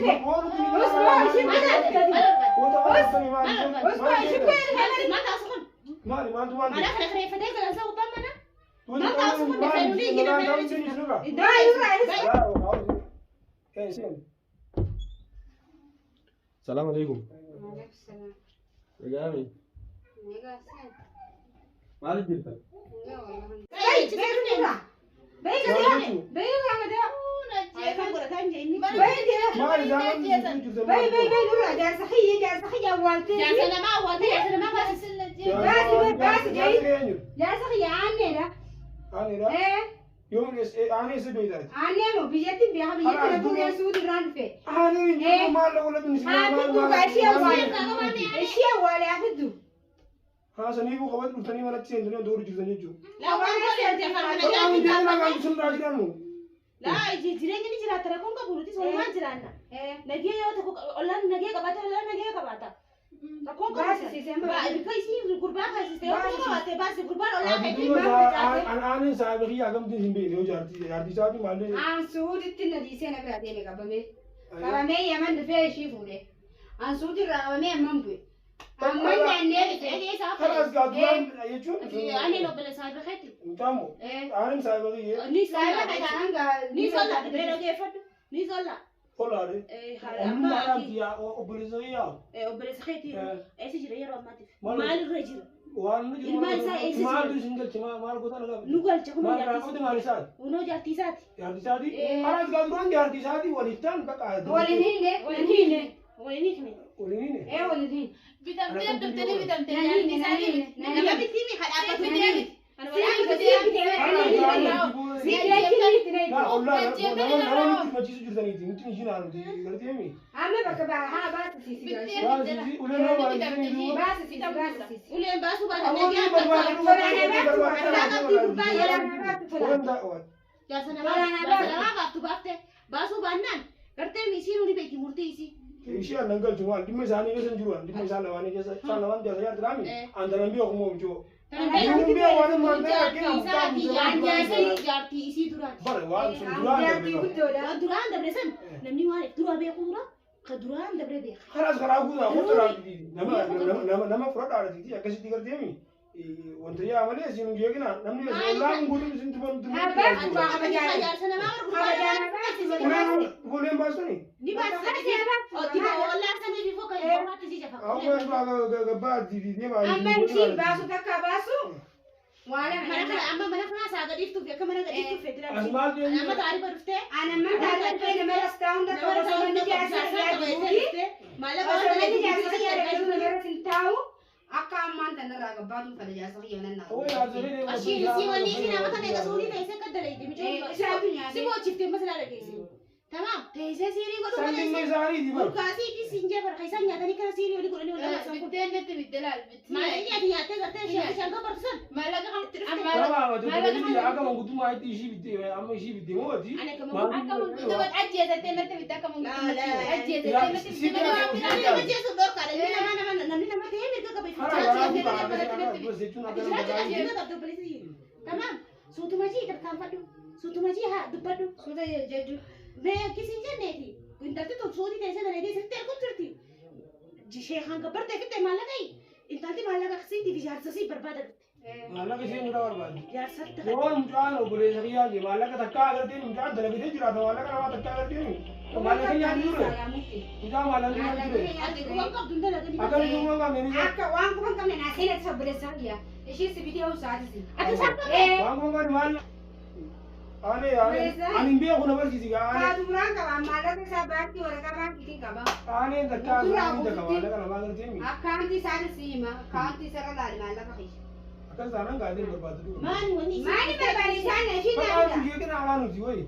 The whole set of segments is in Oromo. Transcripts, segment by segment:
dhufe. Usboo ishii Usboo ishii Maali maaltu maal? Mana kana kireeffatee galansa gubbaan mana. Salaam alaikum. Nagaami. Maal jirta? Maal isaan jirta? Jaarsa namaa awwaaltee jaarsa namaa baasise. Aaneedha. Yoom aanee isa beektaati? Aanee hin jiru maal wala binisi Haa saniifuu qabatu dhuftanii manatti seentanii wanta godhu jirtan jechuudha. Lawwaan godhe afaan mana Waan jaarsi deemaa kan sun irraa jiraannu. Laa jireenya ni jiraata rakkoon qabu nutis walumaan jiraanna. Nagee yoo tokko ollaan nagee qabaate ollaan nagee qabaata. Rakkoon qabu. Bika isii gurbaa kaasiste yoo tokko qabaatte baasi gurbaan ollaa keetii maaf facaate. Aaneen saahiba kiyya akkamittiin hin beekne yoo jaartii jaartii isaatii maallee. Aan suuditti na dhiisee na bira deeme qabamee. Qabamee Yaman dhufee ishii fuudhe. Aan suudi irraa qabamee amman bu'e. Amman naannee dhufe. Kanaas gaa duraan jechuun. Ani obboleessa saahiba keeti. Mutaamu. Aaneen saahiba kiyya. Ni Saahiba solla. kanaan gaa. Ni solla. Mee dhageeffadhu. Ni solla. Olaare. Amma Ogummaadhaan obboleessa kiyyaa. obboleessa keeti eessa jira yeroo ammaatiif? Maal- Maalirra jira? Waan nuti Ilmaan isaa eessa jira? Maaltu isin galche maal goota na gaafate? Nu galche kunoo Maal jaartii raawwate maal isaati? Kunoo jaartii isaati. Jaartii isaati? Kanaas gaa duraan jaartii isaati waliif ta'an bakka. Waliin hinne. Waliin hinne. Waliin hiikne. Waliin hinne. Ee waliin hinne. Bitamtee dhuftanii bitamtee Nan hinne nan hinne. Nan Nama hinne. bitti mi kadhaabatu Nan deemi. hinne. Kan waliin bitti. Nama nutti machiisu jirtaniiti nutti hin jinaanu gartee Amma bakka baa haa baasisiisi gaasii. Baasisi ulee nama baasisanii duuba. Baasisiisi baasisiisi. Uleen baasuu baatan Ammoo nagee barbaadu akka jaarsa namaa baaftu baafte baasuu baannaan gartee isiin uni beekti murtii isii. Ishee annan galchu maal dhimma isaanii keessa hin jiru dhimma isaan lamaanii keessa isaan lamaan jaarsa jaarti laami antanan biyya kummoo michoo. Inni biyya waan hin maal ta'e Jaarsa jaartii isii duraati. Bara waan sun duraan Jaartii darbe. guddoodha. Waan duraan dabre san namni waan dura beeku dura ka duraan dabre beeka. Kanaas karaa guutaa qotora nama nama fudhadhaa akkasitti garteemi wanta yaa malee isin hin jeeqina namni ollaan guutuun isin tuban Abbaan waa kabajaa. Jaarsa namaa gurguraa Uleen baastani. ni baasisa. Otti ollaan sanii fi foka informaatti si jafa. Amma gabbaa deemaa. Amma ishiin baasu takka baasu. Waa lama. Mana kana amma mana kana isaa gadhiiftuuf akka mana gadhiiftuuf fedhira. As maal deemu? Amma taarifa dhuftee. Anamman taatee dhufee nama rastaa hunda Nama tokko osoo manni jaarsa jiruuti. Maallaqa Osoo waan manni dalagu jaarsa kiyya jiru nama irratti hin taa'u. Akka ammaan tanarraa gabbaatuun fedha jaarsa kiyya nan naa. Ashiin isii wanni isii nama kana eega suurii teessee akka dalayte micoon Isaatu nyaate. si boochiftee masalaa dhageesse. Tamaam teessee siirii godhuu San dhimma malee isaaniiti bara. urkaasii fi siinjee bara kan isaan nyaatanii kana siirii olii godhanii walii isaan kun. Bittee natti bitte laal bittee. Maal nyaati nyaattee gartee shan gabartu san. Maallaqa kan Itti dhufte. Nama amatu akka mangudummaa itti ishii bitte amma ishii bitte mooti. Ani akka Akka manguddoo ajjeesattee natti bitte akka manguddoo ajjeesattee natti bitte. Namni nama jeesuuf dhorkaadha. Namni nama nama namni nama ta'ee mirga qaba. Ati jiraachuu qabdu obboleessi. Tamaam suutuma jii tarkaanfadhu. Suutuma jii haa dubbadhu. Suuta jedhu. Mee akkasiin jenneeti. Intalti tun suutii teessee dalaydee sirriitti erguun jirti. Sheekaan gabbartee fitte maallaqa intalti maallaqa siitiif jaarsa sii barbaada dhufte. Maallaqa isheen irraa barbaaddi. Jaarsatti Yoo mucaan obboleessa kiyyaa jee maallaqa takkaa agartee mucaan dalagatee jiraata maallaqa namaa takkaa agartee maallaqa nyaanni ture. Mucaan maallaqa nyaanni ture. Ati quban qabdu hin dalaganii. Akkami quban qabne ni Akka waan quban qabne naa seenatti obboleessa kiyya. Ishii si bitee hoo sa'aatisi. Ati isaan qabne. Waan quban qabne maal Ane ane ani hin beeku na barsiisi gaa ane Kaatu biraan qaba maallaqa isaa baankii waraqaa baankiitiin qaba. ane takkaa agartee takka maallaqa namaa agartee mi Akkaawuntii isaatis si hima. Akkaawuntii isarra laali maallaqa kiyya. akkas taanaan gaazeen barbaaddu dhuga. Maali wanni isii. Maali barbaade isaan ishii Bakka naamta. ati jeeqina alaa nuti wayi.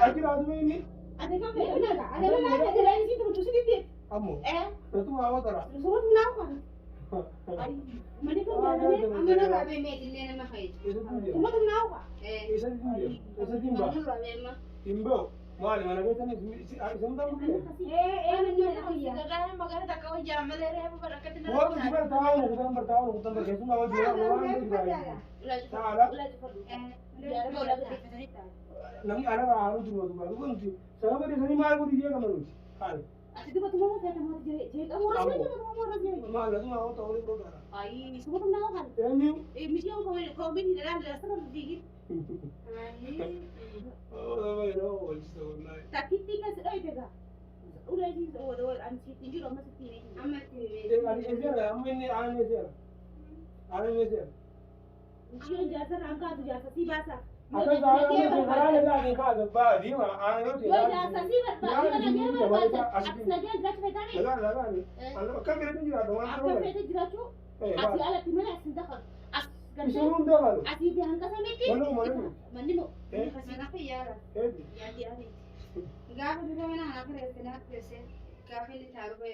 Achi raatu inni Ati kan fedhu naga. Ati maal fedhu laali isii tumtu si didde. ammoo Eh. ratuma hawa tara. Suuratu naa kana. Mani kan jaalame. Amma nurraa beemee illee nama fayyadu. Eessatti deema? Suuratu naa kana. Eessatti deema? Eessatti hin ba'a? Nurraa beema. Hin ba'u. Maali mana keessatti isin ta'u? Ee manni mana kiyya. Magaalaa takka hojjaa malee reefu barakati na Waan nuti bara taa'u kutan bara taa'u kutan bara keessumaa wajjin waan nuti baay'ee. Taa'aadha. Namni alaabaa haaruu jiru walumaa dhuga nuti sababa dhiisanii maal godhu jee qaba nuti. Haali. Ati duba tumama feeta mooti jeeqamu rasee tumama rasee. Maal latuma hawwata olii godhaadha. Ayi suma tumna kan. Eenyu? Mishiyoo koomini dhaan dhaan fiigi. Wallahi. Takkitti kas dhoyte gaa. Ulee ani sitti jiru amma sitti himee. Amma itti Ani seera amma inni aanee seera. Aanee seera. Mishiyoon jaarsa irraan kaatu jaarsa sii baasa. Akka gaara karaa nagaa kaasa baa deema aanee Yoo jaarsa sii barbaadu nagee barbaada. Ati nagee jiraachuu feetaani. Lagaa lagaa akka fedhe jiraatu waan Akka fedhe jiraachuu asii alatti malee as hin dakalu. As gartee Isin hunda qabu. asii fi hanga samitti. Manni manni. Manni moo. Mana xiyyaara. Yaadi yaadi. Gaafa dura mana kana kireesse naa kireesse gaafa inni taarufa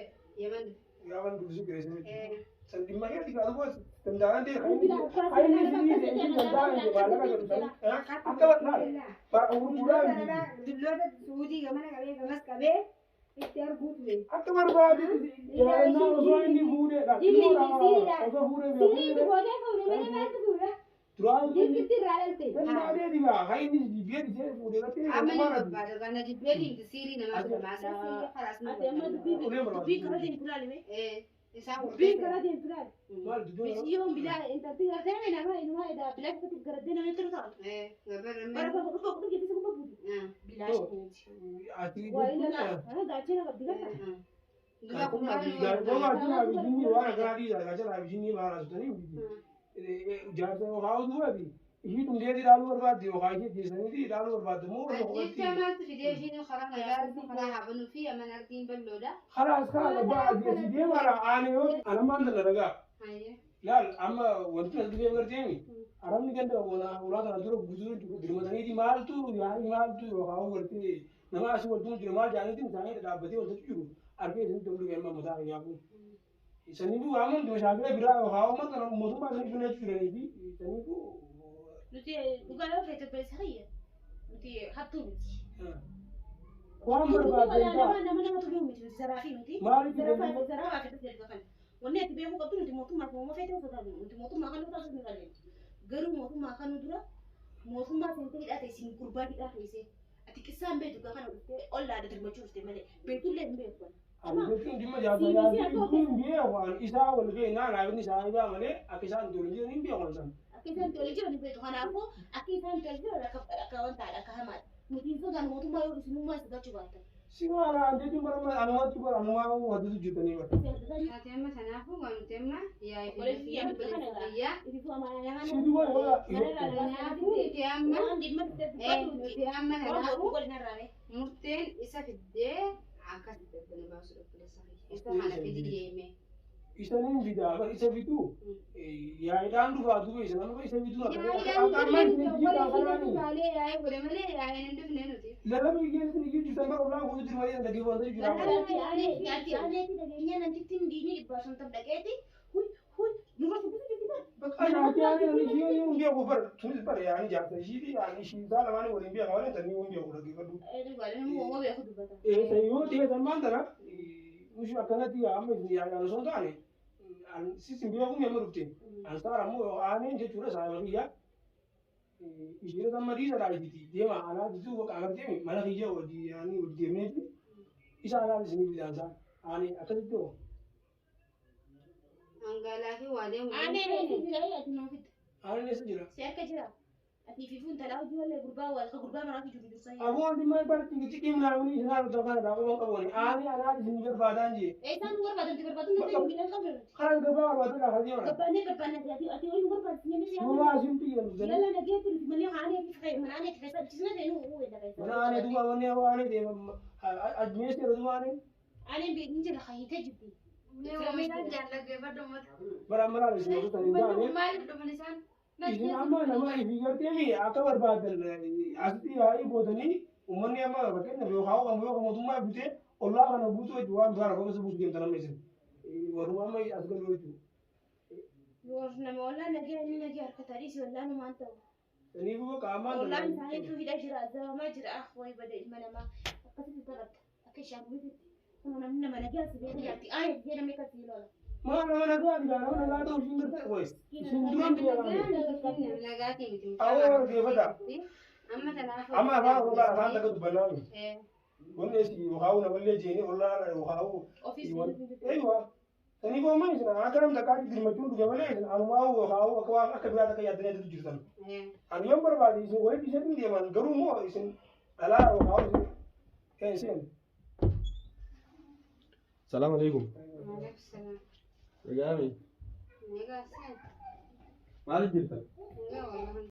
Yemen. Gaafa dursi kireesse jechuudha. San dhimma keetti gaafa boos danda'an ta'e Kan kan inni inni danda'an ta'e maallaqa jedhu san akka laal gurguraa Dulloota Suudii gamana qabee gamas qabee itti arguu ture. akka barbaade jaalannaa osoo inni fuudheedha. Osoo fuudhee Sirrii gootee fuudhe malee maaltu fuudha? Duraan Dirqitti irraa dhalte. danda'ee digaa kan inni jibbee ishee fuudhee irratti Amma ni barbaada kana jibbee diimti siirii namaa godhamaa karaas Ati amma dubbii karaa deemtu laali mee. Isaan Dubbii karaa deemtu laali. maal dubbii Mishiyoon bilaa intalti gartee nama inumaa edaa bilaa keessatti garaddee nama itti ta'a. Bara bara dhufa dhufa jettee gubbaa buuti. Bilaa isheeti. Ati Waa ilaalaa gaachana qabdi garta. Jaarsa yookaan duwwaati ishii dhungeeti ilaaluu barbaadde yookaan ishee geessaniiti ilaaluu barbaadde moo Jecha maaltu fidee ishiin karaa magaalaa karaa haabanuu fi aman ardiin bal'oodha. Khalaas kaa abbaa asii deemaadha aane yoo anamaan dhala dhagaa. Laal amma wanti as dhufee garteemi arabni ganda ulaa kana dura guutuu dirmataniiti maaltu yaa'ii maaltu yookaan gartee nama asii waltuun jiru maal jaaniitiin isaanii dhaabbatee waltatu jiru argee isin dablu amma mataa kiyyaa kun. Saniifuu waan meeshaalee biraa yookaan uummata mootummaa sanii fineetu jiranii fi saniifuu. Nuti dhugaa yoo feete obboleessa kiyya nuti hattuu miti. Waan barbaadde Nama nama nama tulluu miti nuti zaraa fi miti. Maaliif Zaraa waa fedhe jedhu kan. Wanni ati beekuu qabdu nuti mootummaa fi uumaa feete sodaannu nuti mootummaa kan nu taasisu ni qalleen. Garuu mootummaa kan nu dura mootummaa seentee hidhaa ta'e isin gurbaa hidhaa keessee ati qissaan beektu gaafa na dhuftee ollaadha dirmachuu dhufte malee beektullee hin beeku. Ani jechuun dhimma jaarsa jaarsi hin beeku isaa wal beeknaa naafni isaa egaa malee akka isaan ijoollee jiran hin beeku isaan. Akka isaan ijoollee jiran hin beektu kanaafuu akka isaan ijoollee jiran akka wantaadha akka hamaadha. Nuti hin sodaannu mootummaa yoo isinummaa isa gachuu baatan. Si maala jechuun bara anumatti bara anumaa waddatu jirtanii bara. Ati amma kanaafuu wanti amma yaa'ii biyya. Si duwwaa yoo Kanaafuu nuti amma nuti amma kanaafuu murteen isa fiddee akkasitti addana baasu obboleessa isa kana fidi deeme. Isaniin fidaa bara isa fiduu yaa'iidhaan dhufaa duuba isa nama isa fiduu Yaa'ii godhe malee yaa'iin hin dhufne nuti. Lallaba keessatti ni jirtan bara olaa guutuu jiru malee dhagee wanta jira. Bakka nyaati aanee ishee hin beeku bara tunis bara yaa'anii jaarsa ishiiti yaa'anii ishii isaa lamaanii waliin beeka malee tanii hin beeku dhaggeeffadhu. Yoo ta'e sammaan tana nushi akkanatti amma isin yaa'an osoo hin taane sisin beeku amma dhufte ansaar ammoo aaneen jechuudha saayiba kiyya isheen amma dhiisa dhaabiti deema anaa jitu bakka agartee mana kiyya wajji yaanii wajji deemneeti isa anaa isinii fidaan isaa aanee akkasitti hoo. Hangalaa fi waa deemu. Aaneen eessa jira? Seerka jira. Ati fifuun talaa hojii wallee gurbaa wal ka gurbaa maraa fi jiru dursa. Aboon dhimma barti xixiqqii naamni isin haala tokko kana dhaabuu qabuuni aanee anaa isin barbaadaan jee. Eessaan nu barbaadan barbaadu nuti hin bilan qabnu. Karaa gabaa barbaadu lafa deema. Gabbaannee barbaanna ati ati waliin barbaadu namni siyaa. Suuraa isin biyya nu Yalla nageetti nuti malee aanee itti fayyadamu mana aanee itti fayyadamu ta'e nu uwwe lafa. Mana aanee duuba wanni aanee deema ajmeessi yeroo duuba aanee. Aaneen hin jira hayyitee jirti. Oomishaan jaalladhu uummata. Bara ammalaa isin osoo hin taane. Maaliif dhufan isaan? Isin amma nama ifii gartee akka barbaadan asitti yaa'ii gootanii uummanni amma fakkeenyaaf yookaan qabu yookaan mootummaa bitee ollaa kana guutuu jechuun waan biraa rakkoo keessa buusu deemtan amma isin. Warruma amma as galu jechuudha. Yoo nama ollaan nagee inni nagee harka tarii si ollaan maan ta'u. Saniifuu bakka ammaan Ollaan isaaniitu hidha jira azabamaa jira ah wayi bada ilma namaa akkasitti taphatta akka ishaanguutitti. Kun namni nama nagee as beeka jaarti aanee jedhamee akkasii loola. Maal nama nagaa jira nama nagaa ta'uu ishiin gartee wayi. Isin duraan biyya kana. Nagaatii miti. Awwa geeffata. Amma kanaafuu. Amma afaan Oromoo afaan takka dubbannaa. Wanni asii yookaan namallee jeeni ollaa yookaan Ofiis Eeywa. Sanii koo amma isin akka namta qaati dirmachuun dhufe malee isin anumaa yookaan akka waan akka biraa takka yaaddanii aditu jirtan. Ani yoon barbaade isin walitti isin deeman garuu immoo isin dhalaa yookaan isin isin. Salaam alaikum. Maaleykum salaam. Dhagaami. Nagaa seen. Maal jirtan? Nagaa wallahi.